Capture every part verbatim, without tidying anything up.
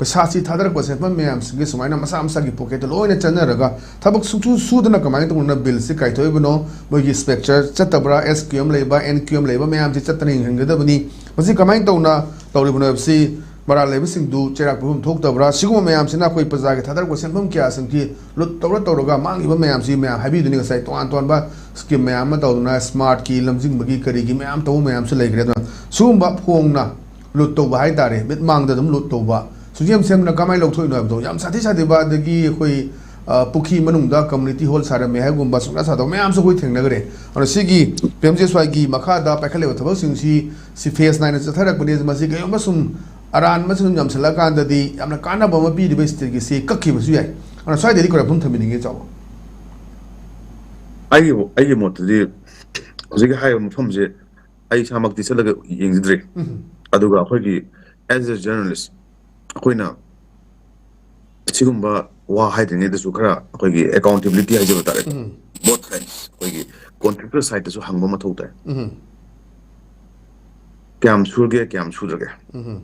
ꯄꯩꯁꯥꯁꯤ ꯊꯥꯗꯔꯛꯄ ꯁꯦꯟꯐꯝ ꯃꯌꯥꯝꯁꯤꯡꯒꯤ ꯁꯨꯃꯥꯏꯅ ꯃꯁꯥ ꯃꯁꯥꯒꯤ ꯄꯣꯀꯦꯠꯇ ꯂꯣꯏꯅ ꯆꯠꯅꯔꯒ ꯊꯕꯛ ꯁꯨꯡꯁꯨ ꯁꯨꯗꯅ ꯀꯃꯥꯏꯅ ꯇꯧꯗꯅ ꯕꯤꯜꯁꯤ ꯀꯥꯏꯊꯣꯛꯏꯕꯅꯣ? ꯃꯣꯏꯒꯤ ꯁ꯭ꯇ꯭ꯔꯛꯆꯔ ꯆꯠꯇꯕ꯭ꯔꯥ? ꯑꯦꯁ ꯀ꯭ꯌꯨ ꯑꯦꯝ ꯂꯩꯕ, ꯑꯦꯟ ꯀ꯭ꯌꯨ ꯑꯦꯝ ꯂꯩꯕ ꯃꯌꯥꯝꯁꯤ ꯆꯠꯇꯅ ꯌꯦꯡꯍꯟꯒꯗꯕꯅꯤ꯫ ꯃꯁꯤ ꯀꯃꯥꯏꯅ ꯇꯧꯅ ꯇꯧꯔꯤꯕꯅꯣ ꯍꯥꯏꯕꯁꯤ ꯃꯔꯥꯜ ꯂꯩꯕꯁꯤꯡꯗꯨ ꯆꯩꯔꯥꯛ ꯄꯤꯐꯝ ꯊꯣꯛꯇꯕ꯭ꯔꯥ? ꯁꯤꯒꯨꯝꯕ ꯃꯌꯥꯝꯁꯤꯅ ꯑꯩꯈꯣꯏ ꯄ꯭ꯔꯖꯥꯒꯤ ꯊꯥꯗꯔꯛꯄ ꯁꯦꯟꯐꯝ ꯀꯌꯥꯁꯤꯡꯁꯤ ꯂꯨꯠ ꯇꯧꯔ ꯇꯧꯔꯒ ꯃꯥꯡꯉꯤꯕ ꯃꯌꯥꯝꯁꯤ ꯃꯌꯥꯝ ꯍꯥꯏꯕꯤꯗꯨꯅꯤ꯫ ꯉꯁꯥꯏ ꯇꯣꯉꯥꯟ ꯇꯣꯉꯥꯟꯕ ꯁ꯭ꯀꯤꯝ ꯃꯌꯥꯝ ꯑꯃ ꯇꯧꯗꯅ ꯁ꯭ꯃꯥꯔꯠꯀꯤ ꯂꯝꯖꯤꯡꯕꯒꯤ ꯀꯔꯤꯒꯤ ꯃꯌꯥꯝ ꯇꯧꯕ ꯃꯌꯥꯝꯁꯨ ꯂꯩꯈ꯭ꯔꯦ꯫ ꯑꯗꯨꯅ ꯁꯤꯒꯨꯝꯕ ꯐꯣꯡꯅ ꯂꯨꯠ ꯇꯧꯕ ꯍꯥꯏꯇꯥꯔꯦ, ꯃꯤꯠꯃꯥꯡꯗ ꯑꯗꯨꯝ ꯂꯨꯠ ꯇꯧꯕ, ꯁꯨꯡꯁꯦꯝ ꯁꯦꯝꯗꯅ ꯀꯃꯥꯏꯅ ꯂꯧꯊꯣꯛꯏꯅꯣ ꯍꯥꯏꯕꯗꯣ ꯌꯥꯝ ꯁꯥꯊꯤ ꯁꯥꯊꯤꯕ꯫ ꯑꯗꯒꯤ ꯑꯩꯈꯣꯏ, ꯑ, ꯄꯨꯈ꯭ꯔꯤ ꯃꯅꯨꯡꯗ ꯀꯝꯃꯨꯅꯤꯇꯤ ꯍꯣꯜ ꯁꯥꯔꯝꯃꯦ ꯍꯥꯏꯕꯒꯨꯝꯕ ꯁꯨꯡꯁꯥ ꯁꯥꯗꯕ ꯃꯌꯥꯝꯁꯨ ꯑꯩꯈꯣꯏ ꯊꯦꯡꯅꯈ꯭ꯔꯦ꯫ ꯑꯗꯨꯅ ꯁꯤꯒꯤ ꯄꯤ ꯑꯦꯝ ꯖꯤ ꯑꯦꯁ ꯋꯥꯏꯒꯤ ꯃꯈꯥꯗ ꯄꯥꯏꯈꯠꯂꯤꯕ ꯊꯕꯛꯁꯤꯡꯁꯤ ꯁꯤ ꯐꯦꯁ ꯅꯥꯏꯅ ꯆꯠꯊꯔꯛꯄꯅꯤ꯫ ꯃꯁꯤ ꯀꯔꯤꯒꯨꯝꯕ ꯁꯨꯝ ꯑꯔꯥꯟꯕ ꯁꯨꯝ ꯌꯥꯝꯁꯤꯜꯂꯛꯑꯀꯥꯟꯗꯗꯤ ꯌꯥꯝꯅ ꯀꯥꯟꯅꯕ ꯑꯃ ꯄꯤꯔꯤꯕ ꯁ꯭ꯇꯦꯠꯀꯤꯁꯤ ꯀꯛꯈꯤꯕꯁꯨ ꯌꯥꯏ꯫ ꯑꯗꯨꯅ ꯁ꯭ꯋꯥꯏꯗꯗꯤ ꯈꯔ ꯋꯥꯐꯝ ꯊꯝꯕꯤꯅꯤꯡꯉꯤ, ꯆꯥꯎꯕ꯫ ꯑꯩꯒꯤ ꯑꯩꯒꯤ ꯃꯣꯠꯇꯗꯤ ꯍꯧꯖꯤꯛꯀꯤ ꯍꯥꯏꯔꯤꯕ ꯃꯐꯝꯁꯦ ꯑꯩ ꯏꯁꯥꯃꯛꯇꯤ ꯆꯠꯂꯒ ꯌꯦꯡꯖꯗ꯭ꯔꯤ꯫ ꯎꯝ꯫ ꯑꯗꯨꯒ ꯑꯩꯈꯣꯏꯒꯤ as a journalist ꯑꯩꯈꯣꯏꯅ ꯁꯤꯒꯨꯝꯕ ꯋꯥ ꯍꯥꯏꯗ꯭ꯔꯤꯉꯩꯗꯁꯨ ꯈꯔ ꯑꯩꯈꯣꯏꯒꯤ accountability ꯍꯥꯏꯖꯕ ꯇꯥꯔꯦ꯫ ꯎꯝ꯫ Both sides, ꯑꯩꯈꯣꯏꯒꯤ contractor sideꯇꯁꯨ ꯍꯪꯕ ꯃꯊꯧ ꯇꯥꯏ꯫ ꯎꯝ꯫ ꯀꯌꯥꯝ ꯁꯨꯔꯒꯦ, ꯀꯌꯥꯝ ꯁꯨꯗ꯭ꯔꯒꯦ? ꯎꯝ꯫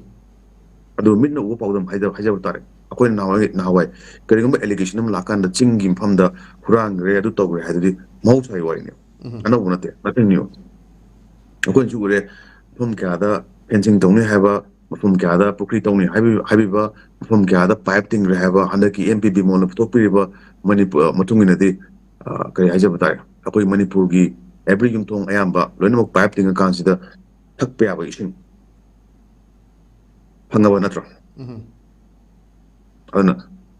ꯑꯗꯨ ꯃꯤꯠꯅ ꯎꯕ ꯄꯥꯎꯗꯝ ꯍꯥꯏꯖꯕ, ꯍꯥꯏꯖꯕ ꯇꯥꯔꯦ꯫ ꯑꯩꯈꯣꯏꯅ ꯅꯍꯥꯟꯋꯥꯏ, ꯅꯍꯥꯟꯋꯥꯏ ꯀꯔꯤꯒꯨꯝꯕ allegation ꯑꯃ ꯂꯥꯛꯀꯥꯟꯗ ꯆꯤꯡꯒꯤ ꯃꯐꯝꯗ ꯍꯨꯔꯥꯟꯈ꯭ꯔꯦ, ꯑꯗꯨ ꯇꯧꯈ꯭ꯔꯦ ꯍꯥꯏꯗꯨꯗꯤ ꯃꯍꯧꯁꯥꯒꯤ ꯋꯥꯔꯤꯅꯤ꯫ ꯎꯝ꯫ ꯑꯅꯧꯕ ꯅꯠꯇꯦ, nothing new꯫ ꯑꯩꯈꯣꯏꯅꯁꯨ ꯎꯔꯦ, ꯃꯐꯝ ꯀꯌꯥꯗ fencing ꯇꯧꯅꯤ ꯍꯥꯏꯕ, ꯃꯐꯝ ꯀꯌꯥꯗ ꯄꯨꯈ꯭ꯔꯤ ꯇꯧꯅꯤ ꯍꯥꯏꯕ, ꯍꯥꯏꯕꯤꯕ, ꯃꯐꯝ ꯀꯌꯥꯗ pipe ꯇꯤꯡꯈ꯭ꯔꯦ ꯍꯥꯏꯕ, ꯍꯟꯗꯛꯀꯤ ꯑꯦꯝ ꯄꯤ ꯕꯤꯃꯣꯜꯅ ꯄꯨꯊꯣꯛꯄꯤꯔꯤꯕ ꯃꯅꯤꯄꯨꯔ, ꯃꯇꯨꯡ ꯏꯟꯅꯗꯤ, ꯑ, ꯀꯔꯤ ꯍꯥꯏꯖꯕ ꯇꯥꯔꯦ, ꯑꯩꯈꯣꯏ ꯃꯅꯤꯄꯨꯔꯒꯤ every ꯌꯨꯝꯊꯣꯡ ꯑꯌꯥꯝꯕ ꯂꯣꯏꯅꯃꯛ pipe ꯇꯤꯡꯉꯀꯥꯟꯁꯤꯗ ꯊꯛꯄ ꯌꯥꯕ ꯏꯁꯤꯡ ꯐꯪꯉꯕ ꯅꯠꯇ꯭ꯔꯣ? ꯎꯝ꯫ ꯑꯗꯨꯅ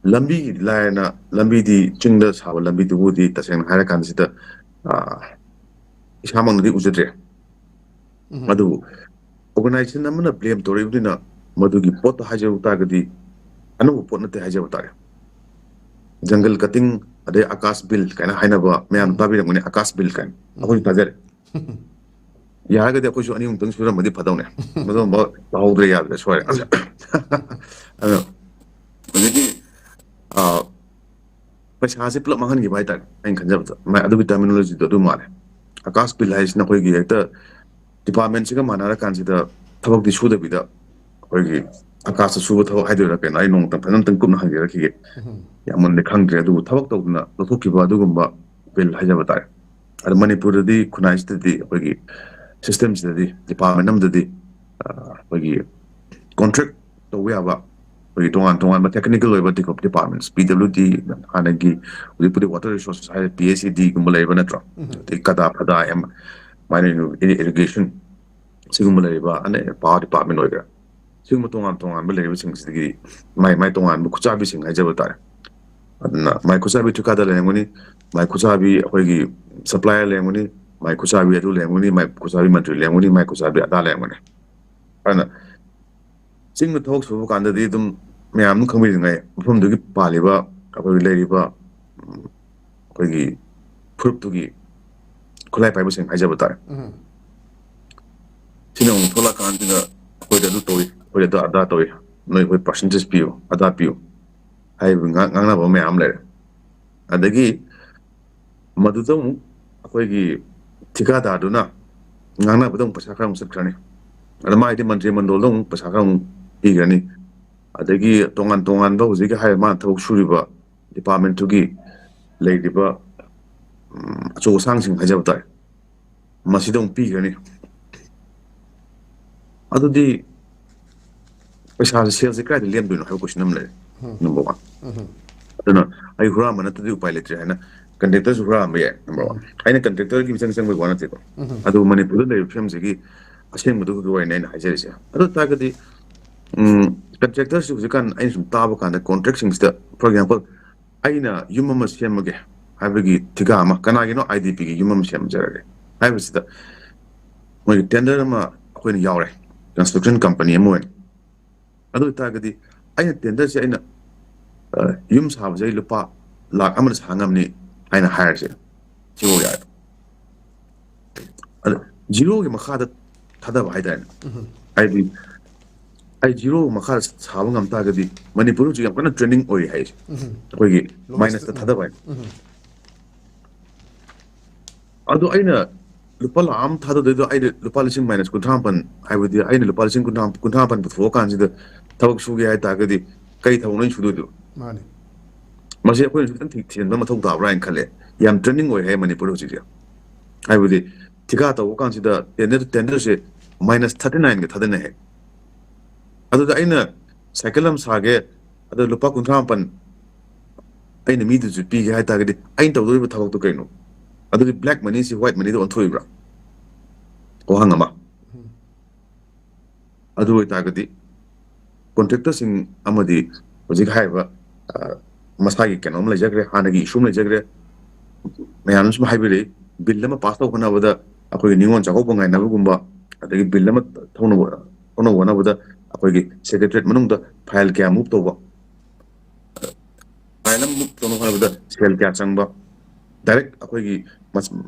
ꯂꯝꯕꯤꯒꯤꯗꯤ ꯂꯥꯏꯔꯅ, ꯂꯝꯕꯤꯗꯤ ꯆꯤꯡꯗ ꯁꯥꯕ ꯂꯝꯕꯤꯗꯨꯕꯨꯗꯤ ꯇꯁꯦꯡꯅ ꯍꯥꯏꯔꯀꯥꯟꯁꯤꯗ, ꯑ, ꯏꯁꯥꯃꯛꯅꯗꯤ ꯎꯖꯗ꯭ꯔꯦ꯫ ꯎꯝ꯫ ꯑꯗꯨꯕꯨ organization ꯑꯃꯅ blame ꯇꯧꯔꯛꯏꯕꯅꯤꯅ ꯃꯗꯨꯒꯤ ꯄꯣꯠꯇꯣ ꯍꯥꯏꯖꯧ ꯇꯥꯔꯒꯗꯤ ꯑꯅꯧꯕ ꯄꯣꯠ ꯅꯠꯇꯦ ꯍꯥꯏꯖꯕ ꯇꯥꯔꯦ꯫ Jungle cutting, ꯑꯗꯩ ꯑꯀꯥꯁ ꯕꯤꯜ ꯀꯥꯏꯅ ꯍꯥꯏꯅꯕ ꯃꯌꯥꯝ ꯎꯝ꯫ ꯇꯥꯕꯤꯔꯝꯒꯅꯤ, ꯑꯀꯥꯁ ꯕꯤꯜ ꯀꯥꯏꯅ꯫ ꯑꯩꯈꯣꯏꯁꯨ ꯎꯝ꯫ ꯇꯥꯖꯔꯦ꯫ ꯌꯥꯔꯒꯗꯤ ꯑꯩꯈꯣꯏꯁꯨ ꯑꯅꯤ ꯑꯍꯨꯝꯇꯪ ꯁꯨꯔꯝꯃꯗꯤ ꯐꯗꯧꯅꯦ꯫ ꯃꯗꯨꯒꯨꯝꯕ ꯇꯥꯍꯧꯗ꯭ꯔꯦ, ꯌꯥꯗ꯭ꯔꯦ, ꯁꯣꯏꯔꯦ꯫ ꯑꯗꯣ ꯍꯧꯖꯤꯛꯀꯤ, ꯑ, ꯄꯩꯁꯥꯁꯦ ꯄꯨꯂꯞ ꯃꯥꯡꯍꯟꯈꯤꯕ ꯍꯥꯏꯇꯥꯔꯦ꯫ ꯑꯩꯅ ꯈꯟꯖꯕꯗ ꯃꯥꯏ ꯑꯗꯨꯒꯤ terminologyꯗꯣ ꯑꯗꯨ ꯃꯥꯜꯂꯦ꯫ ꯑꯀꯥꯁ ꯕꯤꯜ ꯍꯥꯏꯁꯤꯅ ꯑꯩꯈꯣꯏꯒꯤ ꯍꯦꯛꯇ departmentꯁꯤꯒ ꯃꯥꯟꯅꯔꯀꯥꯟꯁꯤꯗ ꯊꯕꯛꯇꯤ ꯁꯨꯗꯕꯤꯗ ꯑꯩꯈꯣꯏꯒꯤ ꯑꯀꯥꯁꯇ ꯁꯨꯕ ꯊꯕꯛ ꯍꯥꯏꯗꯣꯏꯔꯥ ꯀꯩꯅꯣ, ꯑꯩ ꯅꯣꯡꯃꯇꯪ ꯐꯖꯅ ꯑꯃꯇꯪ ꯀꯨꯞꯅ ꯍꯪꯖꯔꯛꯈꯤꯒꯦ꯫ ꯌꯥꯝ ꯃꯨꯟꯅꯗꯤ ꯈꯪꯗ꯭ꯔꯦ, ꯑꯗꯨꯕꯨ ꯊꯕꯛ ꯇꯧꯗꯅ ꯂꯧꯊꯣꯛꯈꯤꯕ ꯑꯗꯨꯒꯨꯝꯕ ꯕꯤꯜ ꯍꯥꯏꯖꯕ ꯇꯥꯔꯦ꯫ ꯑꯗꯣ ꯃꯅꯤꯄꯨꯔꯗꯗꯤ, ꯈꯨꯟꯅꯥꯏꯁꯤꯗꯗꯤ, ꯑꯩꯈꯣꯏꯒꯤ ꯁꯤꯁꯇꯦꯝꯁꯤꯗꯗꯤ, ꯗꯤꯄꯥꯔꯠꯃꯦꯟ ꯑꯃꯗꯗꯤ, ꯑ, ꯑꯩꯈꯣꯏꯒꯤ ꯀꯣꯟꯇ꯭ꯔꯦꯛ ꯇꯧꯕ ꯌꯥꯕ, ꯑꯩꯈꯣꯏꯒꯤ ꯇꯣꯉꯥꯟ ꯇꯣꯉꯥꯟꯕ ꯇꯦꯛꯅꯤꯀꯦꯜ ꯑꯣꯏꯕ ꯗꯤꯄꯥꯔꯠꯃꯦꯟ, ꯄꯤ ꯗꯕ꯭ꯂꯤꯎ ꯗꯤ, ꯍꯥꯟꯅꯒꯤ, ꯍꯧꯖꯤꯛꯄꯨꯗꯤ ꯋꯥꯇꯔ ꯔꯤꯁꯣꯔꯁꯦꯁ ꯍꯥꯏꯔꯦ, ꯄꯤ ꯑꯩꯆ ꯏ ꯗꯤꯒꯨꯝꯕ ꯂꯩꯔꯕ ꯅꯠꯇ꯭ꯔꯣ? ꯑꯗꯩ ꯀꯗꯥ ꯐꯗꯥ, ꯃꯥꯏꯅ ꯏꯔꯤꯒꯦꯁꯟ, ꯁꯤꯒꯨꯝꯕ ꯂꯩꯔꯤꯕ, ꯑꯅ ꯄꯥꯋꯔ ꯗꯤꯄꯥꯔꯠꯃꯦꯟ ꯑꯣꯏꯒꯦꯔꯥ, ꯁꯤꯒꯨꯝꯕ ꯇꯣꯉꯥꯟ ꯇꯣꯉꯥꯟꯕ ꯂꯩꯔꯤꯕꯁꯤꯡꯁꯤꯗꯒꯤ ꯃꯥꯏ ꯃꯥꯏ ꯇꯣꯉꯥꯟꯕ ꯈꯨꯠꯆꯥꯕꯤꯁꯤꯡ ꯍꯥꯏꯖꯕ ꯇꯥꯔꯦ꯫ ꯑꯗꯨꯅ ꯃꯥꯏ ꯈꯨꯠꯆꯥꯕꯤ ꯊꯤꯀꯥꯗꯥꯔ ꯂꯩꯔꯝꯒꯅꯤ, ꯃꯥꯏ ꯈꯨꯠꯆꯥꯕꯤ ꯑꯩꯈꯣꯏꯒꯤ ꯁꯄ꯭ꯂꯥꯏꯌꯔ ꯂꯩꯔꯝꯒꯅꯤ, ꯃꯥꯏ ꯈꯨꯠꯆꯥꯕꯤ ꯑꯗꯨ ꯂꯩꯔꯝꯒꯅꯤ, ꯃꯥꯏ ꯈꯨꯠꯆꯥꯕꯤ ꯃꯟꯇ꯭ꯔꯤ ꯂꯩꯔꯝꯒꯅꯤ, ꯃꯥꯏ ꯈꯨꯠꯆꯥꯕꯤ ꯑꯗꯥ ꯂꯩꯔꯝꯒꯅꯤ꯫ ꯑꯗꯨꯅ ꯆꯤꯡꯗ ꯊꯕꯛ ꯁꯨꯕ ꯀꯥꯟꯗꯗꯤ ꯑꯗꯨꯝ ꯃꯌꯥꯝ ꯑꯗꯨꯝ ꯈꯪꯕꯤꯔꯤꯉꯩ ꯃꯐꯝꯗꯨꯒꯤ ꯄꯥꯜꯂꯤꯕ ꯑꯩꯈꯣꯏꯒꯤ ꯂꯩꯔꯤꯕ, ꯎꯝ, ꯑꯩꯈꯣꯏꯒꯤ ꯐꯨꯔꯨꯞꯇꯨꯒꯤ ꯈꯨꯠꯂꯥꯏ ꯄꯥꯏꯕꯁꯤꯡ ꯍꯥꯏꯖꯕ ꯇꯥꯔꯦ꯫ ꯁꯤꯅ ꯑꯃꯨꯛ ꯊꯣꯛꯂꯛꯑꯀꯥꯟꯁꯤꯗ ꯑꯩꯈꯣꯏꯗ ꯑꯗꯨ ꯇꯧꯏ, ꯑꯩꯈꯣꯏꯗ ꯑꯗꯨ ꯑꯗꯥ ꯇꯧꯏ, ꯅꯣꯏ ꯑꯩꯈꯣꯏ ꯄꯥꯔꯁꯦꯟꯇꯦꯖ ꯄꯤꯌꯨ, ꯑꯗꯥ ꯄꯤꯌꯨ ꯍꯥꯏꯕ ꯉꯥꯡ-, ꯉꯥꯡꯅꯕ ꯃꯌꯥꯝ ꯑꯃ ꯂꯩꯔꯦ꯫ ꯑꯗꯒꯤ ꯃꯗꯨꯗ ꯑꯃꯨꯛ ꯑꯩꯈꯣꯏꯒꯤ ꯊꯤꯀꯥꯗꯥꯔꯗꯨꯅ ꯉꯥꯡꯅꯕꯗ ꯑꯃꯨꯛ ꯄꯩꯁꯥ ꯈꯔ ꯑꯃꯨꯛ ꯆꯠꯈ꯭ꯔꯅꯤ꯫ ꯑꯗ ꯃꯥꯒꯤꯗꯤ ꯃꯟꯇ꯭ꯔꯤ ꯃꯟꯗꯣꯜꯗ ꯑꯃꯨꯛ ꯄꯩꯁꯥ ꯈꯔ ꯑꯃꯨꯛ ꯄꯤꯈ꯭ꯔꯅꯤ꯫ ꯑꯗꯒꯤ ꯇꯣꯉꯥꯟ ꯇꯣꯉꯥꯟꯕ ꯍꯧꯖꯤꯛꯀꯤ ꯍꯥꯏꯔꯤꯕ ꯃꯥꯅ ꯊꯕꯛ ꯁꯨꯔꯤꯕ ꯗꯤꯄꯥꯔꯠꯃꯦꯟꯇꯨꯒꯤ ꯂꯩꯔꯤꯕ, ꯎꯝ, ꯑꯆꯧ ꯑꯁꯥꯡꯁꯤꯡ ꯍꯥꯏꯖꯕ ꯇꯥꯔꯦ, ꯃꯁꯤꯗ ꯑꯃꯨꯛ ꯄꯤꯈ꯭ꯔꯅꯤ꯫ ꯑꯗꯨꯗꯤ ꯄꯩꯁꯥꯁꯦ, ꯁꯦꯜꯁꯦ ꯀꯗꯥꯏꯗ ꯂꯦꯝꯗꯣꯏꯅꯣ ꯍꯥꯏꯕ ꯀꯣꯏꯁꯟ ꯑꯃ ꯂꯩꯔꯦ꯫ Number one. ꯑꯗꯨꯅ ꯑꯩ ꯍꯨꯔꯥꯟꯕ ꯅꯠꯇꯗꯤ ꯎꯄꯥꯏ ꯂꯩꯇ꯭ꯔꯦ ꯍꯥꯏꯅ ꯀꯟꯇ꯭ꯔꯦꯛꯇꯔꯁꯨ ꯍꯨꯔꯥꯟꯕ ꯌꯥꯏ, ꯅꯝꯕꯔ ꯋꯥꯟ꯫ ꯑꯩꯅ ꯀꯟꯇ꯭ꯔꯦꯛꯇꯔꯒꯤ ꯃꯤꯆꯪ ꯆꯪꯕꯒꯤ ꯋꯥ ꯅꯠꯇꯦꯀꯣ꯫ ꯑꯗꯨꯕꯨ ꯃꯅꯤꯄꯨꯔꯗ ꯂꯩꯔꯤꯕ ꯐꯤꯕꯝꯁꯤꯒꯤ ꯑꯁꯦꯡꯕꯗꯨꯒꯤ ꯋꯥꯔꯤꯅꯤ ꯑꯩꯅ ꯍꯥꯏꯖꯔꯤꯁꯦ꯫ ꯑꯗꯨ ꯑꯣꯏ ꯇꯥꯔꯒꯗꯤ, ꯎꯝ, ꯀꯟꯇ꯭ꯔꯦꯛꯇꯔꯁꯤ ꯍꯧꯖꯤꯛꯀꯥꯟ ꯑꯩꯅ ꯁꯨꯝ ꯇꯥꯕ ꯀꯥꯟꯗ ꯀꯣꯟꯇ꯭ꯔꯦꯛꯁꯤꯡꯁꯤꯗ, for example, ꯑꯩꯅ ꯌꯨꯝ ꯑꯃ ꯁꯦꯝꯃꯒꯦ ꯍꯥꯏꯕꯒꯤ ꯊꯤꯀꯥ ꯑꯃ, ꯀꯅꯥꯒꯤꯅꯣ ꯑꯥꯏ ꯗꯤ ꯄꯤꯒꯤ ꯌꯨꯝ ꯑꯃ ꯁꯦꯝꯖꯔꯒꯦ ꯍꯥꯏꯕꯁꯤꯗ ꯃꯣꯏꯒꯤ ꯇꯦꯟꯗꯔ ꯑꯃ ꯑꯩꯈꯣꯏꯅ ꯌꯥꯎꯔꯦ, ꯀꯟꯁꯇ꯭ꯔꯛꯁꯟ ꯀꯝꯄꯅꯤ ꯑꯃ ꯑꯣꯏꯅ꯫ ꯑꯗꯨ ꯑꯣꯏꯇꯥꯔꯒꯗꯤ ꯑꯩꯅ ꯇꯦꯟꯗꯔꯁꯦ ꯑꯩꯅ, ꯑ, ꯌꯨꯝ ꯁꯥꯕꯁꯦ ꯑꯩ ꯂꯨꯄꯥ ꯂꯥꯈ ꯑꯃꯗ ꯁꯥ ꯉꯝꯅꯤ ꯍꯥꯏꯅ ꯍꯥꯏꯔꯁꯦ, ꯁꯤꯐꯥꯎ ꯌꯥꯏ꯫ ꯑꯗ ꯖꯤꯔꯣꯒꯤ ꯃꯈꯥꯗ ꯊꯥꯗꯕ ꯍꯥꯏꯇꯥꯔꯦꯅꯦ꯫ ꯍꯥꯏꯗꯤ ꯑꯩ ꯖꯤꯔꯣ ꯃꯈꯥꯗ ꯁꯥꯕ ꯉꯝ ꯇꯥꯔꯒꯗꯤ, ꯃꯅꯤꯄꯨꯔ ꯍꯧꯖꯤꯛ ꯌꯥꯝ ꯀꯟꯅ ꯇ꯭ꯔꯦꯟꯗꯤꯡ ꯑꯣꯏꯔꯤ ꯍꯥꯏꯁꯦ, ꯑꯩꯈꯣꯏꯒꯤ ꯃꯥꯏꯅꯁꯇ ꯊꯥꯗꯕ ꯍꯥꯏꯅ꯫ ꯑꯗꯣ ꯑꯩꯅ ꯂꯨꯄꯥ ꯂꯥꯈ ꯑꯃ ꯊꯥꯗꯗꯣꯏꯗꯣ ꯑꯩꯅ ꯂꯨꯄꯥ ꯂꯤꯁꯤꯡ ꯃꯥꯏꯅꯁ ꯀꯨꯟꯊ꯭ꯔꯥ ꯃꯥꯄꯟ, ꯍꯥꯏꯕꯗꯤ ꯑꯩꯅ ꯂꯨꯄꯥ ꯂꯤꯁꯤꯡ ꯀꯨꯟꯊ꯭ꯔꯥ ꯀꯨꯟꯊ꯭ꯔꯥ ꯃꯥꯄꯟ ꯄꯨꯊꯣꯛꯑꯀꯥꯟꯁꯤꯗ ꯊꯕꯛ ꯁꯨꯒꯦ ꯍꯥꯏ ꯇꯥꯔꯒꯗꯤ ꯀꯩ ꯊꯕꯛꯅꯣ ꯑꯩꯅ ꯁꯨꯗꯣꯏꯗꯣ? ꯃꯥꯅꯤ꯫ ꯃꯁꯤ ꯑꯩꯈꯣꯏꯅꯁꯨ ꯈꯤꯇꯪ ꯊꯤ- ꯊꯤꯖꯤꯟꯕ ꯃꯊꯧ ꯇꯥꯕ꯭ꯔꯥ ꯍꯥꯏꯅ ꯈꯜꯂꯦ꯫ ꯌꯥꯝ ꯇ꯭ꯔꯦꯟꯗꯤꯡ ꯑꯣꯏ ꯍꯥꯏ ꯃꯅꯤꯄꯨꯔꯗ ꯍꯧꯖꯤꯛꯁꯦ꯫ ꯍꯥꯏꯕꯗꯤ ꯊꯤꯀꯥ ꯇꯧꯕ ꯀꯥꯟꯁꯤꯗ ꯇꯦꯟꯗꯔ, ꯇꯦꯟꯗꯔꯁꯦ ꯃꯥꯏꯅꯁ ꯊꯥꯔꯇꯤ ꯅꯥꯏꯟꯒ ꯊꯥꯗꯅ ꯍꯦꯛ꯫ ꯑꯗꯨꯗ ꯑꯩꯅ ꯁꯥꯏꯀꯜ ꯑꯃ ꯁꯥꯒꯦ, ꯑꯗ ꯂꯨꯄꯥ ꯀꯨꯟꯊ꯭ꯔꯥ ꯃꯥꯄꯟ ꯑꯩꯅ ꯃꯤꯗꯨꯁꯨ ꯄꯤꯒꯦ ꯍꯥꯏ ꯇꯥꯔꯒꯗꯤ ꯑꯩꯅ ꯇꯧꯗꯣꯔꯤꯕ ꯊꯕꯛꯇꯣ ꯀꯩꯅꯣ? ꯑꯗꯨꯗꯤ ꯕ꯭ꯂꯦꯛ ꯃꯅꯤꯁꯤ ꯋꯥꯏꯠ ꯃꯅꯤꯗ ꯑꯣꯟꯊꯣꯛꯏꯕ꯭ꯔꯥ? ꯋꯥꯍꯪ ꯑꯃ꯫ ꯑꯗꯨ ꯑꯣꯏꯇꯥꯔꯒꯗꯤ ꯀꯣꯟꯇ꯭ꯔꯦꯛꯇꯔꯁꯤꯡ ꯑꯃꯗꯤ ꯍꯧꯖꯤꯛ ꯍꯥꯏꯔꯤꯕ, ꯑ, ꯃꯁꯥꯒꯤ ꯀꯩꯅꯣꯝ ꯂꯩꯖꯈ꯭ꯔꯦ, ꯍꯥꯟꯅꯒꯤ ꯏꯁꯨ ꯑꯃ ꯂꯩꯖꯈ꯭ꯔꯦ, ꯃꯌꯥꯝꯅ ꯁꯨꯝ ꯍꯥꯏꯕꯤꯔꯛꯏ, ꯕꯤꯜ ꯑꯃ ꯄꯥꯁ ꯇꯧꯕ ꯍꯣꯠꯅꯕꯗ ꯑꯩꯈꯣꯏꯒꯤ ꯅꯤꯉꯣꯜ ꯆꯥꯛꯀꯧꯕ ꯉꯥꯏꯅꯕꯒꯨꯝꯕ, ꯑꯗꯒꯤ ꯕꯤꯜ ꯑꯃ ꯊꯧꯅꯕ ꯊꯧꯅꯕ ꯍꯣꯠꯅꯕꯗ ꯑꯩꯈꯣꯏꯒꯤ ꯁꯦꯀ꯭ꯔꯦꯇꯔꯤꯌꯦꯠ ꯃꯅꯨꯡꯗ ꯐꯥꯏꯜ ꯀꯌꯥ ꯃꯨꯚ ꯇꯧꯕ, ꯐꯥꯏꯜ ꯑꯃ ꯃꯨꯚ ꯇꯧꯅꯕ ꯍꯣꯠꯅꯕꯗ ꯁꯦꯜ ꯀꯌꯥ ꯆꯪꯕ, ꯗꯥꯏꯔꯦꯛ ꯑꯩꯈꯣꯏꯒꯤ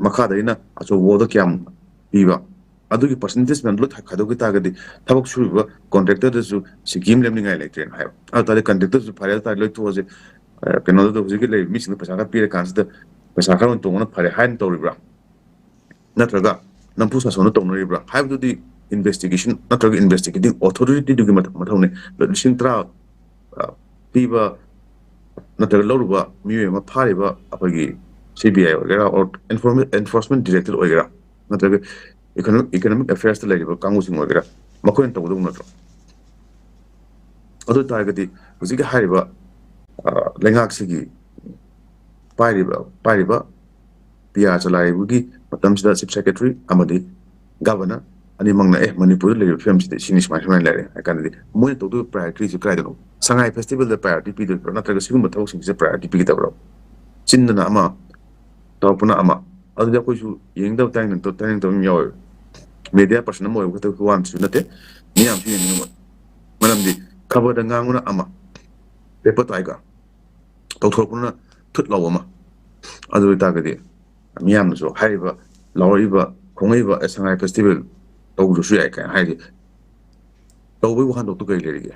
ꯃꯈꯥꯗꯩꯅ ꯑꯆꯧꯕꯗ ꯀꯌꯥꯝ ꯄꯤꯕ, ꯑꯗꯨꯒꯤ ꯄꯔꯁꯦꯟꯇꯦꯖ ꯃꯌꯥꯝ ꯂꯣꯏ ꯈꯥꯏꯗꯣꯛꯈꯤ ꯇꯥꯔꯒꯗꯤ ꯊꯕꯛ ꯁꯨꯔꯤꯕ ꯀꯣꯟꯇ꯭ꯔꯦꯛꯇꯔꯗꯁꯨ ꯁꯤꯀꯤ ꯑꯃ ꯂꯦꯝꯅꯤꯡꯉꯥꯏ ꯂꯩꯇ꯭ꯔꯦꯅ ꯍꯥꯏꯕ꯫ ꯑꯗꯨ ꯇꯥꯔꯗꯤ ꯀꯟꯇ꯭ꯔꯦꯛꯇꯔꯁꯨ ꯐꯔꯦ, ꯑꯗꯨ ꯇꯥꯔꯗꯤ ꯂꯣꯏ ꯇꯣꯛꯑꯁꯦ, ꯑ, ꯀꯩꯅꯣꯗꯨꯗ ꯍꯧꯖꯤꯛꯀꯤ ꯂꯩꯔꯤꯕ ꯃꯤꯁꯤꯡꯗ ꯄꯩꯁꯥ ꯈꯔ ꯄꯤꯔꯀꯥꯟꯁꯤꯗ ꯄꯩꯁꯥ ꯈꯔ ꯑꯣꯏꯅ ꯇꯣꯡꯕꯅ ꯐꯔꯦ ꯍꯥꯏꯅ ꯇꯧꯔꯤꯕ꯭ꯔꯥ? ꯅꯠꯇ꯭ꯔꯒ ꯅꯝꯐꯨ ꯁꯥꯁꯟꯅ ꯇꯧꯅꯔꯤꯕ꯭ꯔꯥ ꯍꯥꯏꯕꯗꯨꯗꯤ ꯏꯟꯚꯦꯁꯇꯤꯒꯦꯁꯟ ꯅꯠꯇ꯭ꯔꯒ ꯏꯟꯚꯦꯁꯇꯤꯒꯦꯇꯤꯡ ꯑꯣꯊꯣꯔꯤꯇꯤꯗꯨꯒꯤ ꯃꯊꯧꯅꯤ꯫ ꯂꯤꯁꯤꯡ ꯇꯔꯥ, ꯑ, ꯄꯤꯕ ꯅꯠꯇ꯭ꯔꯒ ꯂꯧꯔꯨꯕ ꯃꯤꯑꯣꯏ ꯑꯃ ꯐꯥꯔꯤꯕ ꯑꯩꯈꯣꯏꯒꯤ ꯁꯤ ꯕꯤ ꯑꯥꯏ ꯑꯣꯏꯒꯦꯔꯥ, ꯑꯣꯔ ꯑꯦꯟꯐꯣꯔꯁꯃꯦꯟ ꯗꯤꯔꯦꯛꯇꯣꯔꯦꯠ ꯑꯣꯏꯒꯦꯔꯥ, ꯅꯠꯇ꯭ꯔꯒ ꯏꯀꯣꯅꯣꯃꯤꯛ ꯑꯦꯐꯤꯌꯔꯁꯇ ꯂꯩꯔꯤꯕ ꯀꯥꯡꯕꯨꯁꯤꯡ ꯑꯣꯏꯒꯦꯔꯥ, ꯃꯈꯣꯏꯅ ꯇꯧꯒꯗꯧꯕ ꯅꯠꯇ꯭ꯔꯣ? ꯑꯗꯨ ꯑꯣꯏ ꯇꯥꯔꯒꯗꯤ ꯍꯧꯖꯤꯛꯀꯤ ꯍꯥꯏꯔꯤꯕ, ꯑ, ꯂꯩꯉꯥꯛꯁꯤꯒꯤ ꯄꯥꯏꯔꯤꯕ, ꯄꯥꯏꯔꯤꯕ ꯄꯤ ꯑꯥꯔ ꯆꯂꯥꯏꯕꯒꯤ ꯃꯇꯝꯁꯤꯗ ꯆꯤꯐ ꯁꯦꯀ꯭ꯔꯦꯇꯔꯤ ꯑꯃꯗꯤ ꯒꯚꯔꯅꯔ ꯑꯅꯤꯃꯛꯅ, "ꯑꯦ, ꯃꯅꯤꯄꯨꯔꯗ ꯂꯩꯔꯤꯕ ꯐꯤꯕꯝꯁꯤꯗꯤ ꯁꯤꯅꯤ, ꯁꯨꯃꯥꯏ ꯁꯨꯃꯥꯏꯅ ꯂꯩꯔꯦ" ꯍꯥꯏ ꯀꯥꯟꯗꯗꯤ ꯃꯣꯏꯅ ꯇꯧꯗꯣꯏꯕ ꯄ꯭ꯔꯥꯏꯌꯣꯔꯤꯇꯤꯁꯤ ꯀꯗꯥꯏꯗꯅꯣ? ꯁꯉꯥꯏ ꯐꯦꯁꯇꯤꯚꯦꯜꯗ ꯄ꯭ꯔꯥꯏꯌꯣꯔꯤꯇꯤ ꯄꯤꯗꯣꯏꯕ꯭ꯔꯥ, ꯅꯠꯇ꯭ꯔꯒ ꯁꯤꯒꯨꯝꯕ ꯊꯕꯛꯁꯤꯡꯁꯤꯗ ꯄ꯭ꯔꯥꯏꯌꯣꯔꯤꯇꯤ ꯄꯤꯒꯗꯕ꯭ꯔꯥ? ꯆꯤꯟꯗꯅ ꯑꯃ, ꯇꯧꯔꯛꯄꯅ ꯑꯃ꯫ ꯑꯗꯨꯗꯤ ꯑꯩꯈꯣꯏꯁꯨ ꯌꯦꯡꯗꯕ, ꯇꯥꯅꯤꯡꯗꯕ, ꯇꯥꯅꯤꯡꯗꯕ ꯑꯃ ꯌꯥꯎꯋꯦꯕ꯫ ꯃꯦꯗꯤꯌꯥ ꯄꯔꯁꯟ ꯑꯃ ꯑꯣꯏꯕ ꯈꯛꯇꯒꯤ ꯋꯥ ꯑꯃꯁꯨ ꯅꯠꯇꯦ, ꯃꯤꯌꯥꯝꯁꯨ ꯌꯦꯡꯅꯤꯡꯉꯝꯃꯣꯏ꯫ ꯃꯔꯝꯗꯤ ꯈꯕꯔꯗ ꯉꯥꯡꯕꯅ ꯑꯃ, ꯄꯦꯄꯔ ꯇꯥꯏꯒ ꯇꯧꯊꯣꯔꯛꯄꯅ ꯊꯨꯠ ꯂꯥꯎꯕ ꯑꯃ꯫ ꯑꯗꯨ ꯑꯣꯏꯇꯥꯔꯒꯗꯤ ꯃꯤꯌꯥꯝꯅꯁꯨ ꯍꯥꯏꯔꯤꯕ, ꯂꯥꯎꯔꯛꯏꯕ, ꯈꯣꯡꯉꯛꯏꯕ, "ꯑꯦ, ꯁꯉꯥꯏ ꯐꯦꯁꯇꯤꯚꯦꯜ ꯇꯧꯗ꯭ꯔꯁꯨ ꯌꯥꯏ" ꯀꯥꯏꯅ ꯍꯥꯏꯔꯤꯁꯦ ꯇꯧꯕꯒꯤ ꯋꯥꯍꯟꯊꯣꯛꯇꯣ ꯀꯔꯤ ꯂꯩꯔꯤꯒꯦ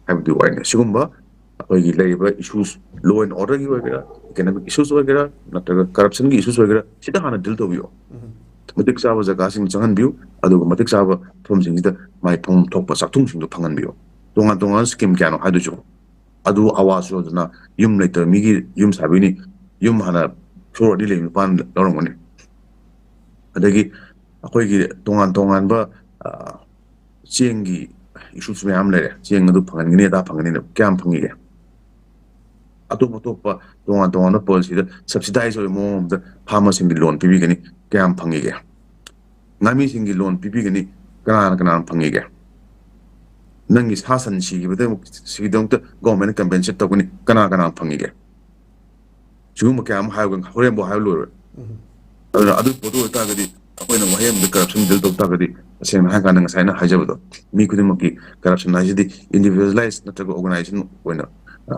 ꯍꯥꯏꯕꯗꯨꯒꯤ ꯋꯥꯔꯤꯅꯤ꯫ ꯁꯤꯒꯨꯝꯕ ꯑꯩꯈꯣꯏꯒꯤ ꯂꯩꯔꯤꯕ ꯏꯁꯨꯁ, ꯂꯣ ꯑꯦꯟ ꯑꯣꯔꯗꯔꯒꯤ ꯑꯣꯏꯒꯦꯔꯥ, ꯏꯀꯣꯅꯣꯃꯤꯛ ꯏꯁꯨꯁ ꯑꯣꯏꯒꯦꯔꯥ, ꯅꯠꯇ꯭ꯔꯒ ꯀꯔꯞꯁꯟꯒꯤ ꯏꯁꯨꯁ ꯑꯣꯏꯒꯦꯔꯥ, ꯁꯤꯗ ꯍꯥꯟꯅ ꯗꯤꯜ ꯇꯧꯕꯤꯌꯣ꯫ ꯃꯇꯤꯛ ꯆꯥꯕ ꯖꯒꯥꯁꯤꯡ ꯆꯪꯍꯟꯕꯤꯌꯨ, ꯑꯗꯨꯒ ꯃꯇꯤꯛ ꯆꯥꯕ ꯃꯐꯝꯁꯤꯡꯁꯤꯗ ꯃꯥꯏ ꯐꯪꯐꯝ ꯊꯣꯛꯄ ꯆꯥꯛꯊꯨꯡꯁꯤꯡꯗꯣ ꯐꯪꯍꯟꯕꯤꯌꯨ꯫ ꯇꯣꯉꯥꯟ ꯇꯣꯉꯥꯟꯕ ꯁ꯭ꯀꯤꯝ ꯀꯌꯥꯅꯣ ꯍꯥꯏꯗꯨꯁꯨ, ꯑꯗꯨ ꯑꯋꯥꯖ ꯁꯣꯗꯅ ꯌꯨꯝ ꯂꯩꯇꯕ ꯃꯤꯒꯤ ꯌꯨꯝ ꯁꯥꯕꯤꯅꯤ, ꯌꯨꯝ ꯍꯥꯟꯅ ꯐ꯭ꯂꯣꯔ ꯑꯅꯤ ꯂꯩꯕ ꯅꯨꯄꯥꯅ ꯂꯧꯔꯝꯒꯅꯤ꯫ ꯑꯗꯒꯤ ꯑꯩꯈꯣꯏꯒꯤ ꯇꯣꯉꯥꯟ ꯇꯣꯉꯥꯟꯕ, ꯑ, ꯆꯦꯡꯒꯤ ꯏꯁꯨꯁꯨ ꯃꯌꯥꯝ ꯂꯩꯔꯦ꯫ ꯆꯦꯡ ꯑꯗꯨ ꯐꯪꯍꯟꯒꯅꯤ, ꯑꯗꯥ ꯐꯪꯍꯟꯒꯅꯤ, ꯀꯌꯥꯝ ꯐꯪꯉꯤꯒꯦ? ꯑꯇꯣꯞ ꯑꯇꯣꯞꯄ ꯇꯣꯉꯥꯟ ꯇꯣꯉꯥꯟꯕ ꯄꯣꯂꯤꯁꯤꯗ ꯁꯕꯁꯤꯗꯥꯏꯁ ꯑꯣꯏꯕ ꯃꯑꯣꯡ ꯑꯃꯗ ꯐꯥꯔꯃꯔꯁꯤꯡꯒꯤ ꯂꯣꯟ ꯄꯤꯕꯤꯒꯅꯤ, ꯀꯌꯥꯝ ꯐꯪꯉꯤꯒꯦ? ꯉꯥꯃꯤꯁꯤꯡꯒꯤ ꯂꯣꯟ ꯄꯤꯕꯤꯒꯅꯤ, ꯀꯅꯥꯅ ꯀꯅꯥꯅ ꯐꯪꯉꯤꯒꯦ? ꯅꯪꯒꯤ ꯁꯥ ꯁꯟ ꯁꯤꯈꯤꯕꯗ, ꯁꯤꯒꯤꯗꯃꯛꯇ ꯒꯣꯔꯃꯦꯟꯅ ꯀꯝꯄꯦꯟꯁꯦꯠ ꯇꯧꯒꯅꯤ, ꯀꯅꯥ ꯀꯅꯥꯅ ꯐꯪꯉꯤꯒꯦ? ꯁꯤꯒꯨꯝꯕ ꯀꯌꯥ ꯑꯃ ꯍꯥꯏꯕ, ꯍꯣꯔꯦꯟꯐꯥꯎ ꯍꯥꯏꯕ ꯂꯣꯏꯔꯣꯏ꯫ ꯑꯗꯨꯅ ꯑꯗꯨ ꯄꯣꯠꯇꯨ ꯑꯣꯏꯇꯥꯔꯒꯗꯤ, ꯑꯩꯈꯣꯏꯅ ꯋꯥꯍꯩ ꯑꯃꯗ ꯀꯔꯞꯁꯟ ꯗꯤꯜ ꯇꯧ ꯇꯥꯔꯒꯗꯤ, ꯇꯁꯦꯡꯅ ꯍꯥꯏꯔ ꯀꯥꯟꯗ ꯉꯁꯥꯏ ꯑꯩꯅ ꯍꯥꯏꯖꯕꯗꯣ, ꯃꯤ ꯈꯨꯗꯤꯡꯃꯛꯀꯤ ꯀꯔꯞꯁꯟ ꯍꯥꯏꯁꯤꯗꯤ ꯏꯟꯗꯤꯚꯤꯖꯨꯋꯦꯂꯥꯏꯁ ꯅꯠꯇ꯭ꯔꯒ ꯑꯣꯔꯒꯅꯥꯏꯖꯦꯁꯟ ꯑꯣꯏꯅ, ꯑ,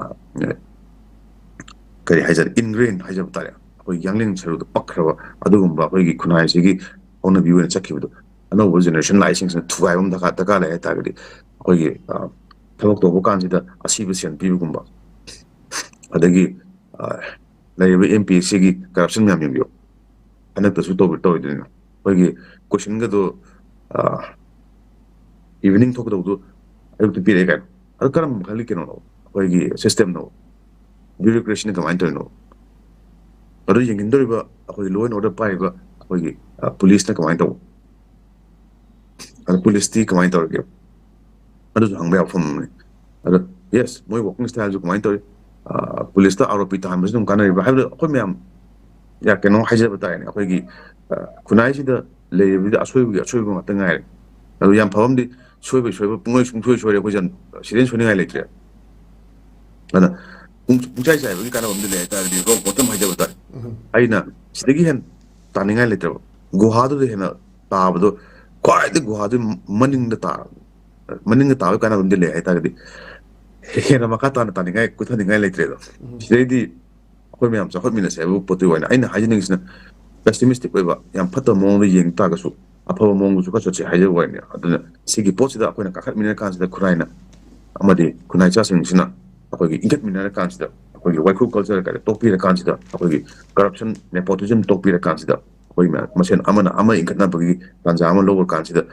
ꯀꯔꯤ ꯍꯥꯏꯖꯔꯦ, ꯏꯟꯒ꯭ꯔꯦꯟ ꯍꯥꯏꯖꯕ ꯇꯥꯔꯦ, ꯑꯩꯈꯣꯏ ꯌꯥꯡꯂꯦꯟ ꯁꯔꯨꯗ ꯄꯛꯈ꯭ꯔꯕ ꯑꯗꯨꯒꯨꯝꯕ ꯑꯩꯈꯣꯏꯒꯤ ꯈꯨꯟꯅꯥꯏꯁꯤꯒꯤ ꯍꯧꯅꯕꯤ ꯑꯣꯏꯅ ꯆꯠꯈꯤꯕꯗꯣ, ꯑꯅꯧꯕ ꯖꯦꯅꯦꯔꯦꯁꯟ ꯂꯥꯛꯏꯁꯤꯡꯁꯤꯅ ꯊꯨꯒꯥꯏꯕ ꯑꯃ ꯗꯔꯀꯥꯔ, ꯗꯔꯀꯥꯔ ꯂꯩ ꯍꯥꯏꯇꯥꯔꯒꯗꯤ, ꯑꯩꯈꯣꯏꯒꯤ, ꯑ, ꯊꯕꯛ ꯇꯧꯕ ꯀꯥꯟꯁꯤꯗ ꯑꯁꯤꯕ ꯁꯦꯟ ꯄꯤꯕꯒꯨꯝꯕ, ꯑꯗꯒꯤ, ꯑ, ꯂꯩꯔꯤꯕ ꯑꯦꯝ ꯄꯤ ꯑꯦꯁ ꯁꯤꯒꯤ ꯀꯔꯞꯁꯟ ꯃꯌꯥꯝ ꯌꯦꯡꯕꯤꯌꯨ꯫ ꯍꯟꯗꯛꯇꯁꯨ ꯇꯧꯔꯤ-, ꯇꯧꯔꯤꯗꯨꯅꯤꯅ ꯑꯩꯈꯣꯏꯒꯤ ꯀꯣꯏꯁꯟꯒꯗꯣ, ꯑ, ꯏꯚꯤꯅꯤꯡ ꯊꯣꯛꯀꯗꯧꯗꯣ ꯑꯌꯨꯛꯇ ꯄꯤꯔꯛꯑꯦ ꯀꯥꯏꯅ꯫ ꯑꯗꯨ ꯀꯔꯝꯕ ꯃꯈꯜꯒꯤ ꯀꯩꯅꯣꯅꯣ? ꯑꯩꯈꯣꯏꯒꯤ ꯁꯤꯁꯇꯦꯝꯅꯣ? ꯕ꯭ꯌꯨꯔꯣꯀ꯭ꯔꯦꯁꯤꯅ ꯀꯃꯥꯏꯅ ꯇꯧꯔꯤꯅꯣ? ꯑꯗꯨ ꯌꯦꯡꯁꯤꯟꯗꯧꯔꯤꯕ ꯑꯩꯈꯣꯏꯒꯤ ꯂꯣ ꯑꯦꯟ ꯑꯣꯔꯗꯔ ꯄꯥꯏꯔꯤꯕ ꯑꯩꯈꯣꯏꯒꯤ, ꯑ, ꯄꯨꯂꯤꯁꯅ ꯀꯃꯥꯏꯅ ꯇꯧꯕ? ꯑꯗꯣ ꯄꯨꯂꯤꯁꯇꯤ ꯀꯃꯥꯏꯅ ꯇꯧꯔꯒꯦ? ꯑꯗꯨꯁꯨ ꯍꯪꯕ ꯌꯥꯕ ꯋꯥꯐꯝ ꯑꯃꯅꯤ꯫ ꯑꯗꯣ, ꯌꯦꯁ, ꯃꯣꯏ ꯋꯥꯔꯀꯤꯡ ꯁ꯭ꯇꯥꯏꯜꯁꯨ ꯀꯃꯥꯏꯅ ꯇꯧꯔꯤ? ꯑ, ꯄꯨꯂꯤꯁꯇ ꯑꯥꯔꯣꯄꯤ ꯇꯥꯍꯟꯕꯁꯤ ꯑꯗꯨꯝ ꯀꯥꯟꯅꯔꯤꯕ꯭ꯔꯥ? ꯍꯥꯏꯕꯗꯤ ꯑꯩꯈꯣꯏ ꯃꯌꯥꯝ, ꯌꯥ, ꯀꯩꯅꯣ ꯍꯥꯏꯖꯕ ꯇꯥꯔꯦꯅꯦ, ꯑꯩꯈꯣꯏꯒꯤ, ꯑ, ꯈꯨꯟꯅꯥꯏꯁꯤꯗ ꯂꯩꯔꯤꯕꯗꯤ ꯑꯁꯣꯏꯕꯒꯤ ꯑꯁꯣꯏꯕ ꯉꯥꯛꯇ ꯉꯥꯏꯔꯦ꯫ ꯑꯗꯨ ꯌꯥꯝ ꯐꯕ ꯑꯃꯗꯤ, ꯁꯣꯏꯕꯩ ꯁꯣꯏꯕ ꯄꯨꯡꯂꯣꯏ ꯁꯨꯡꯁꯣꯏ ꯁꯣꯏꯔꯦ, ꯑꯩꯈꯣꯏꯁꯦ ꯁꯤꯗꯩ ꯁꯣꯏꯅꯤꯡꯉꯥꯏ ꯂꯩꯇ꯭ꯔꯦ꯫ ꯑꯗ ꯄꯨꯡ-, ꯄꯨꯡꯆꯥꯏ ꯆꯥꯏꯕꯒꯤ ꯀꯥꯟꯅꯕ ꯑꯃꯗꯤ ꯂꯩ ꯍꯥꯏꯇꯥꯔꯗꯤ, ꯔꯣꯛ ꯕꯣꯇꯝ ꯍꯥꯏꯖꯕ ꯇꯥꯔꯦ꯫ ꯑꯩꯅ ꯁꯤꯗꯒꯤ ꯍꯦꯟ ꯇꯥꯅꯤꯡꯉꯥꯏ ꯂꯩꯇ꯭ꯔꯕ, ꯒꯨꯍꯥꯗꯨꯗ ꯍꯦꯟꯅ ꯇꯥꯕꯗꯣ, ꯈ꯭ꯋꯥꯏꯗꯒꯤ ꯒꯨꯍꯥꯗꯨꯒꯤ ꯃꯅꯤꯡꯗ ꯇꯥꯔꯕ, ꯃꯅꯤꯡꯗ ꯇꯥꯕꯒꯤ ꯀꯥꯟꯅꯕ ꯑꯃꯗꯤ ꯂꯩ ꯍꯥꯏꯇꯥꯔꯒꯗꯤ, ꯍꯦꯟꯅ ꯃꯈꯥ ꯇꯥꯅ ꯇꯥꯅꯤꯡꯉꯥꯏ, ꯀꯨꯊꯅꯤꯡꯉꯥꯏ ꯂꯩꯇ꯭ꯔꯦꯗꯣ꯫ ꯁꯤꯗꯩꯗꯤ ꯑꯩꯈꯣꯏ ꯃꯌꯥꯝ ꯆꯥꯎꯈꯠꯃꯤꯟꯅꯁꯦ ꯍꯥꯏꯕ ꯄꯣꯠꯇꯨꯒꯤ ꯑꯣꯏꯅ ꯑꯩꯅ ꯍꯥꯏꯖꯅꯤꯡꯉꯤꯁꯤꯅ, ꯄꯦꯁꯤꯃꯤꯁꯇꯤꯛ ꯑꯣꯏꯕ, ꯌꯥꯝ ꯐꯠꯇꯕ ꯃꯑꯣꯡꯗ ꯌꯦꯡ ꯇꯥꯔꯒꯁꯨ, ꯑꯐꯕ ꯃꯑꯣꯡꯗꯁꯨ ꯈꯔ ꯆꯠꯁꯦ ꯍꯥꯏꯖꯕ ꯋꯥꯅꯤ꯫ ꯑꯗꯨꯅ ꯁꯤꯒꯤ ꯄꯣꯠꯁꯤꯗ ꯑꯩꯈꯣꯏꯅ ꯀꯥꯈꯠꯃꯤꯟꯅꯔ ꯀꯥꯟꯁꯤꯗ, ꯈꯨꯟꯅꯥꯏꯅ ꯑꯃꯗꯤ ꯈꯨꯟꯅꯥꯏ ꯆꯥꯁꯤꯡꯁꯤꯅ ꯑꯩꯈꯣꯏꯒꯤ ꯏꯟꯈꯠꯃꯤꯟꯅꯔ ꯀꯥꯟꯁꯤꯗ, ꯑꯩꯈꯣꯏꯒꯤ ꯋꯥꯏꯈꯨ ꯀꯜꯆꯔ ꯀꯥꯏꯗ ꯇꯣꯛꯄꯤꯔ ꯀꯥꯟꯁꯤꯗ, ꯑꯩꯈꯣꯏꯒꯤ ꯀꯔꯞꯁꯟ, ꯅꯦꯄꯣꯇꯤꯖꯝ ꯇꯣꯛꯄꯤꯔ ꯀꯥꯟꯁꯤꯗ, ꯑꯩꯈꯣꯏ ꯃꯌꯥꯝ ꯃꯁꯦꯟ ꯑꯃꯅ ꯑꯃ ꯏꯟꯈꯠꯅꯕꯒꯤ ꯇꯥꯟꯖꯥ ꯑꯃ ꯂꯧꯕ ꯀꯥꯟꯁꯤꯗ,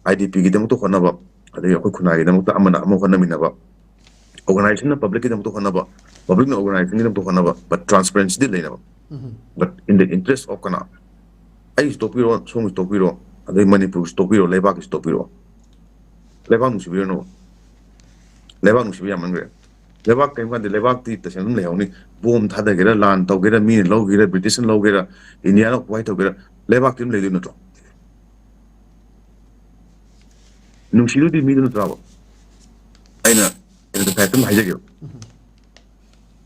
IDPꯒꯤꯗꯃꯛꯇ ꯍꯣꯠꯅꯕ, ꯑꯗꯒꯤ ꯑꯩꯈꯣꯏ ꯈꯨꯟꯅꯥꯏꯒꯤꯗꯃꯛꯇ ꯑꯃꯅ ꯑꯃ ꯍꯣꯠꯅꯃꯤꯟꯅꯕ, organizationꯅ publicꯀꯤꯗꯃꯛꯇ ꯍꯣꯠꯅꯕ, publicꯅ organizationꯒꯤꯗꯃꯛꯇ ꯍꯣꯠꯅꯕ, but transparencyꯗꯤ ꯂꯩꯅꯕ꯫ But in the interest of ꯀꯅꯥ? ꯑꯩꯒꯤꯁꯨ ꯇꯣꯛꯄꯤꯔꯣ, ꯁꯣꯝꯒꯤꯁꯨ ꯇꯣꯛꯄꯤꯔꯣ, ꯑꯗꯩ ꯃꯅꯤꯄꯨꯔꯒꯤꯁꯨ ꯇꯣꯛꯄꯤꯔꯣ, ꯂꯩꯕꯥꯛꯀꯤꯁꯨ ꯇꯣꯛꯄꯤꯔꯣ꯫ ꯂꯩꯕꯥꯛ ꯅꯨꯡꯁꯤꯕꯤꯔꯅꯨ꯫ ꯂꯩꯕꯥꯛ ꯅꯨꯡꯁꯤꯕ ꯌꯥꯝꯃꯟꯈ꯭ꯔꯦ꯫ ꯂꯩꯕꯥꯛ ꯀꯔꯤꯝ ꯀꯥꯟꯗꯦ, ꯂꯩꯕꯥꯛꯇꯤ ꯇꯁꯦꯡꯅ ꯑꯗꯨꯝ ꯂꯩꯍꯧꯅꯤ꯫ ꯕꯣꯝ ꯊꯥꯗꯒꯦꯔꯥ, ꯂꯥꯟ ꯇꯧꯒꯦꯔꯥ, ꯃꯤꯅ ꯂꯧꯒꯦꯔꯥ, ꯕ꯭ꯔꯤꯇꯤꯁꯅ ꯂꯧꯒꯦꯔꯥ, ꯏꯟꯗꯤꯌꯥꯅ occupy ꯇꯧꯒꯦꯔꯥ, ꯂꯩꯕꯥꯛꯇꯤ ꯑꯗꯨꯝ ꯂꯩꯗꯣꯏ ꯅꯠꯇ꯭ꯔꯣ? ꯅꯨꯡꯁꯤꯗꯨꯗꯤ ꯃꯤꯗꯨ ꯅꯠꯇ꯭ꯔꯕ? ꯑꯩꯅ, ꯑꯩꯅ ꯉꯁꯥꯏ ꯑꯗꯨꯝ ꯍꯥꯏꯖꯒꯦꯕ꯫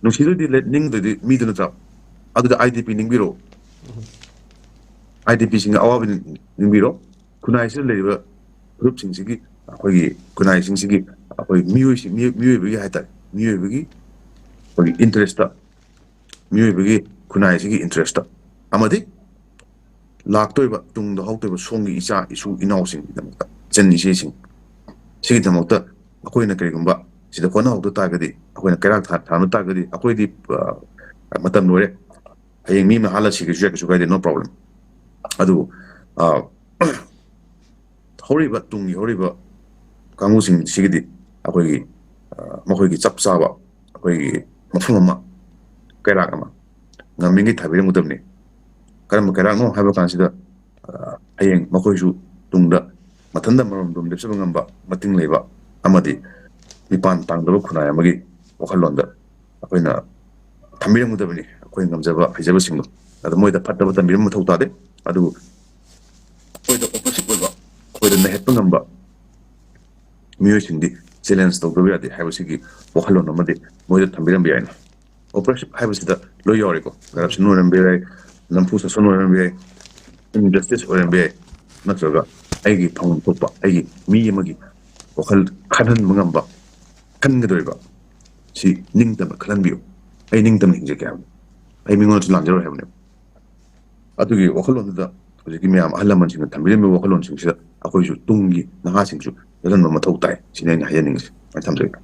ꯅꯨꯡꯁꯤꯗꯨꯗꯤ ꯂꯦꯠ-, ꯅꯤꯡꯗꯨꯗꯤ ꯃꯤꯗꯨ ꯅꯠꯇ꯭ꯔꯕ? ꯑꯗꯨꯗ IDP ꯅꯤꯡꯕꯤꯔꯣ꯫ IDPꯁꯤꯡꯒꯤ ꯑꯋꯥꯕ ꯅꯤꯡꯕꯤꯔꯣ꯫ ꯈꯨꯟꯅꯥꯏꯁꯤꯗ ꯂꯩꯔꯤꯕ ꯐꯨꯔꯨꯞꯁꯤꯡꯁꯤꯒꯤ, ꯑꯩꯈꯣꯏꯒꯤ ꯈꯨꯟꯅꯥꯏꯁꯤꯡꯁꯤꯒꯤ, ꯑꯩꯈꯣꯏ ꯃꯤꯑꯣꯏꯁꯤ-, ꯃꯤꯑꯣꯏ-, ꯃꯤꯑꯣꯏꯕꯒꯤ ꯍꯥꯏꯇꯥꯔꯦ, ꯃꯤꯑꯣꯏꯕꯒꯤ ꯑꯩꯈꯣꯏꯒꯤ interestꯇ, ꯃꯤꯑꯣꯏꯕꯒꯤ ꯈꯨꯟꯅꯥꯏꯁꯤꯒꯤ interestꯇ ꯑꯃꯗꯤ ꯂꯥꯛꯇꯣꯏꯕ ꯇꯨꯡꯗ ꯍꯧꯔꯛꯇꯣꯏꯕ ꯁꯣꯝꯒꯤ ꯏꯆꯥ ꯏꯁꯨ ꯏꯅꯥꯎꯁꯤꯡꯒꯤꯗꯃꯛꯇ, ꯏꯆꯟ ꯏꯆꯦꯁꯤꯡ, ꯁꯤꯒꯤꯗꯃꯛꯇ ꯑꯩꯈꯣꯏꯅ ꯀꯔꯤꯒꯨꯝꯕ ꯁꯤꯗ ꯍꯣꯠꯅꯍꯧꯗ ꯇꯥꯔꯒꯗꯤ, ꯑꯩꯈꯣꯏꯅ ꯀꯩꯔꯥꯛ ꯊꯥ-, ꯊꯥꯅ ꯇꯥꯔꯒꯗꯤ, ꯑꯩꯈꯣꯏꯗꯤ, ꯑ, ꯃꯇꯝ ꯂꯣꯏꯔꯦ꯫ ꯍꯌꯦꯡ ꯃꯤ ꯑꯃ ꯍꯥꯠꯂ ꯁꯤꯒꯦꯁꯨ ꯌꯥꯏ, ꯀꯩꯁꯨ ꯀꯥꯏꯗꯦ, no problem꯫ ꯑꯗꯨꯕꯨ, ꯑ, ꯍꯧꯔꯤꯕ, ꯇꯨꯡꯒꯤ ꯍꯧꯔꯤꯕ ꯀꯥꯡꯕꯨꯁꯤꯡꯁꯤꯒꯤꯗꯤ ꯑꯩꯈꯣꯏꯒꯤ, ꯑ, ꯃꯈꯣꯏꯒꯤ ꯆꯞ ꯆꯥꯕ ꯑꯩꯈꯣꯏꯒꯤ ꯃꯐꯝ ꯑꯃ, ꯀꯩꯔꯥꯛ ꯑꯃ ꯉꯝꯃꯤꯉꯩ ꯊꯥꯕꯤꯔꯝꯒꯗꯕꯅꯤ꯫ ꯀꯔꯝꯕ ꯀꯩꯔꯥꯛꯅꯣ ꯍꯥꯏꯕ ꯀꯥꯟꯁꯤꯗ, ꯑ, ꯍꯌꯦꯡ ꯃꯈꯣꯏꯁꯨ ꯇꯨꯡꯗ ꯃꯊꯟꯇ ꯃꯔꯣꯝꯗꯣꯝ ꯂꯦꯞꯆꯕ ꯉꯝꯕ, ꯃꯇꯤꯡ ꯂꯩꯕ ꯑꯃꯗꯤ ꯃꯤꯄꯥꯟ ꯇꯥꯡꯗꯕ ꯈꯨꯟꯅꯥꯏ ꯑꯃꯒꯤ ꯋꯥꯈꯜꯂꯣꯟꯗ ꯑꯩꯈꯣꯏꯅ ꯊꯝꯕꯤꯔꯝꯒꯗꯕꯅꯤ, ꯑꯩꯈꯣꯏ ꯉꯝꯖꯕ ꯍꯩꯖꯕꯁꯤꯡꯗꯣ꯫ ꯑꯗꯣ ꯃꯣꯏꯗ ꯐꯠꯇꯕ ꯇꯝꯕꯤꯔꯝꯕ ꯃꯊꯧ ꯇꯥꯗꯦ꯫ ꯑꯗꯨꯕꯨ ꯑꯩꯈꯣꯏꯗ oppressive ꯑꯣꯏꯕ, ꯑꯩꯈꯣꯏꯗ ꯅꯩꯍꯠꯄ ꯉꯝꯕ ꯃꯤꯑꯣꯏꯁꯤꯡꯗꯤ challenge ꯇꯧꯗꯕ ꯌꯥꯗꯦ ꯍꯥꯏꯕꯁꯤꯒꯤ ꯋꯥꯈꯜꯂꯣꯟ ꯑꯃꯗꯤ ꯃꯣꯏꯗ ꯊꯝꯕꯤꯔꯝꯕ ꯌꯥꯏꯅ꯫ Oppressive ꯍꯥꯏꯕꯁꯤꯗ ꯂꯣꯏ ꯌꯥꯎꯔꯦꯀꯣ, corruption ꯑꯣꯏꯔꯝꯕ ꯌꯥꯏ, ꯅꯝꯐꯨ ꯁꯥꯁꯟ ꯑꯣꯏꯔꯝꯕ ꯌꯥꯏ, injustice ꯑꯣꯏꯔꯝꯕ ꯌꯥꯏ, ꯅꯠꯇ꯭ꯔꯒ ꯑꯩꯒꯤ ꯐꯪꯐꯝ ꯊꯣꯛꯄ, ꯑꯩꯒꯤ ꯃꯤ ꯑꯃꯒꯤ ꯋꯥꯈꯜ ꯈꯟꯍꯟꯕ ꯉꯝꯕ, ꯈꯟꯒꯗꯧꯔꯤꯕ ꯁꯤ ꯅꯤꯡꯇꯝꯅ ꯈꯜꯍꯟꯕꯤꯌꯨ꯫ ꯑꯩ ꯅꯤꯡꯇꯝꯅ ꯍꯤꯡꯖꯒꯦ ꯍꯥꯏꯕꯅꯤ, ꯑꯩ ꯃꯤꯉꯣꯟꯗꯁꯨ ꯂꯥꯟꯖꯔꯣꯏ ꯍꯥꯏꯕꯅꯦꯕ꯫ ꯑꯗꯨꯒꯤ ꯋꯥꯈꯜꯂꯣꯟꯗꯨꯗ ꯍꯧꯖꯤꯛꯀꯤ ꯃꯌꯥꯝ ꯑꯍꯜ ꯂꯃꯟꯁꯤꯡꯅ ꯊꯝꯕꯤꯔꯝꯃꯤꯕ ꯋꯥꯈꯜꯂꯣꯟꯁꯤꯡꯁꯤꯗ ꯑꯩꯈꯣꯏꯁꯨ ꯇꯨꯡꯒꯤ ꯅꯍꯥꯁꯤꯡꯁꯨ ꯆꯠꯍꯟꯕ ꯃꯊꯧ ꯇꯥꯏ, ꯁꯤꯅꯤ ꯑꯩꯅ ꯍꯥꯏꯖꯅꯤꯡꯉꯤꯁꯦ꯫ ꯑꯩ ꯊꯝꯖꯒꯦ꯫